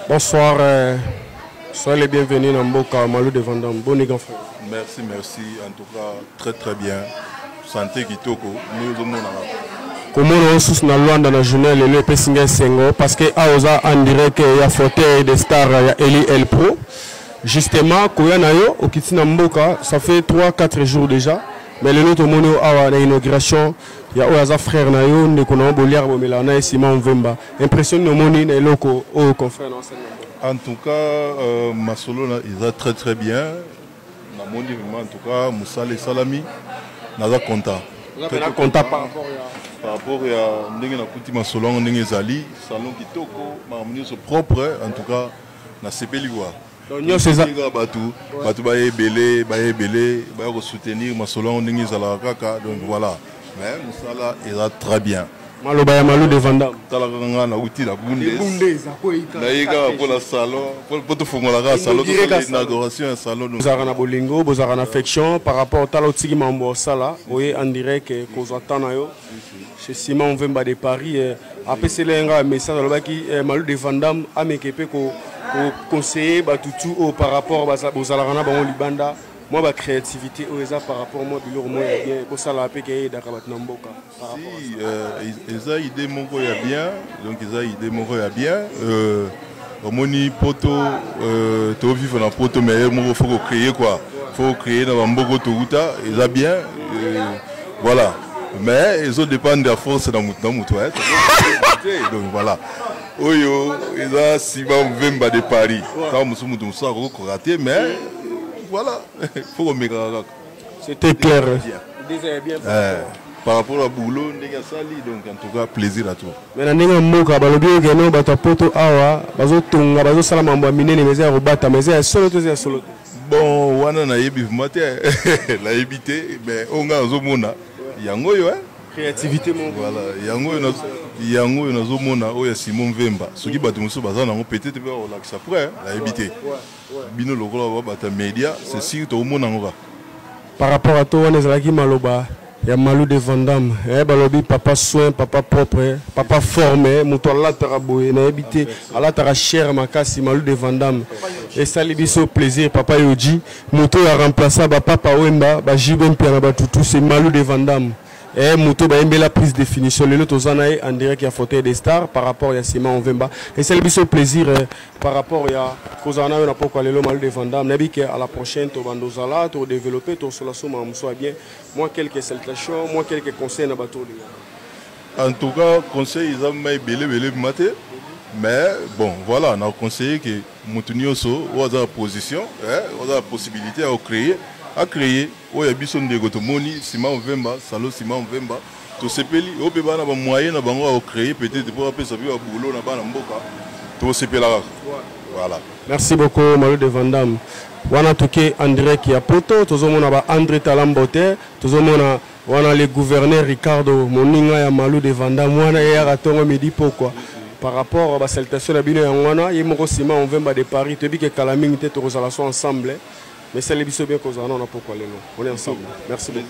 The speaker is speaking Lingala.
Bonsoir, soyez les bienvenus dans Mboka Malou de Vandam. Bon grand frère. Merci, merci. En tout cas, très très bien. Santé kitoko, nous sommes Komona osusu na Luanda na journée lelo epesi ngai esengo parce que awa oza en direct ya fauteuil de star ya Eli El Pro. Justement koya na yo okiti na mboka, ça fait 3 4 jours déjà, mais lelo tomoni yo awa na inauguration ya oyo aza frère na yo, ndeko na yo, boliaka bomelaka na ye, Simon Mvemba. Impression nini omoni na eloko oyo confrère na osali na mboka? En tout cas, masolo na eza très très bien. Namoni vraiment, en tout cas, mosala esalami, naza content. Oza content par rapport ya Par rapport ya ndenge nakuti masolo yango, ndenge ezali, salon kitoko, makambo nyonso propre, en tout cas nasepeli kwa. Donc nyonso eza Kaka bato baye ebele, baye ebele, baya kosoutenir masolo yango ndenge ezalaka kaka. Donc voilà, mais mosala eza très bien. Maloba ya Malou de Vandam. Tala kaka nga nauti na Bundes, naye kaka mpona salon, mpo tofongola kaka salon, tosala inauguration ya salon. Bozalaka na bolingo, bozalaka na affection par rapport tala otiki mambo osala oye en direct kozwa temps na yo chez Simon Mvemba de Paris. Apeseli ye nga message, alobaki Malou de Vandam ameke mpe ko conseiller bato tu oyo par rapport bozalaka na bango libanda, mwa bacréativité oyo eza par rapport mwa biloko moko ya bien bosala mpe ke eyedaka bato na mboka par rapport à Si, eza idée moko ya bien, donc eza idée moko ya bien. Omoni poto, tovivre na poto, mais ye moko faut kocréer quoi, faut créer na bamboka touta, eza bien, voilà, mais ezodépendre ya force na motu na motu, hein. Donc voilà, oyo eza Sima Mvemba de Paris. Ntango mosusu motu mosusu akoki kokoka te, mais voilà, faut komekaka kaka. C'était clair. Bien. Déjà bien. Par rapport à boulot ndenge asali, donc en tout cas plaisir à toi. Mais na ndenge ya mboka balobi okeno bato ya poto awa bazotonga, bazosala mambo ya minene, mais eza ya kobatama, eza ya solo to eza ya solo te? Bon, wana nayebi vraiment te, nayebi te, mais oyo ngai nazomona yango oyo, eh. Créativité moko. Voilà, yango oyo nazomona, oyo ya Simon Mvemba. Soki bato mosusu baza nango, peut-être mpe bakolakisa après, nayebi te. Bino lokola bato ya média, c'est sûr tokomona yango kaka. Par rapport à to wana ezalaki maloba ya Malou de Vandam, balobi papa soin, papa propre, papa forme, moto alataka boye nayebi te, alataka cher makasi. Malou de Vandam, esali biso plaisir. Papa Yoji, moto oyo aremplaça bapapa Wemba, baJB Mpiana, batutu, c'est Malou de Vandam. Moto bayembela prise définition, lelo toza na ye en direct ya fauteuil des stars par rapport ya Simon Mvemba. Esali biso plaisir par rapport ya kozala na yo na pokwa lelo, Malou de Vandam. Nayebi ke à la prochaine tobanda ozala todéveloppe, tosola soma mosu ya bien. Moi quelques salutations, moi quelques conseils na bato olinga. En tout cas, conseil eza ma ebele ebele bima te, mais bon, voilà, na conseiller ke motu nyonso oyo aza na position, oyo aza na possibilité ya kocréer, acréer. Oyo ya biso ndeko tomoni Simon Mvemba, salon Simon Mvemba, tosepeli. Oyo mpe bana bamoyen na bango ya kocréer, peut-être mpo bapesa mpe baboulot na bana mboka, tosepela kaka, voilà. Merci beaucoup, Malou de Vandam. Wana toke en direct ya poto, tozomona ba André Talambote, tozomona wana le gouverneur Ricardo, moninga ya Malou de Vandam. Wana eyaka ntongo, midi, pokwa par rapport ba salutation na bino yango wana. Ye moko Simon Mvemba de Paris, toyebi ke kala mingi te tokozala so ensemble, mais esali biso bien kozala nano na pokwa lelo. On est ensemble, merci beaucoup.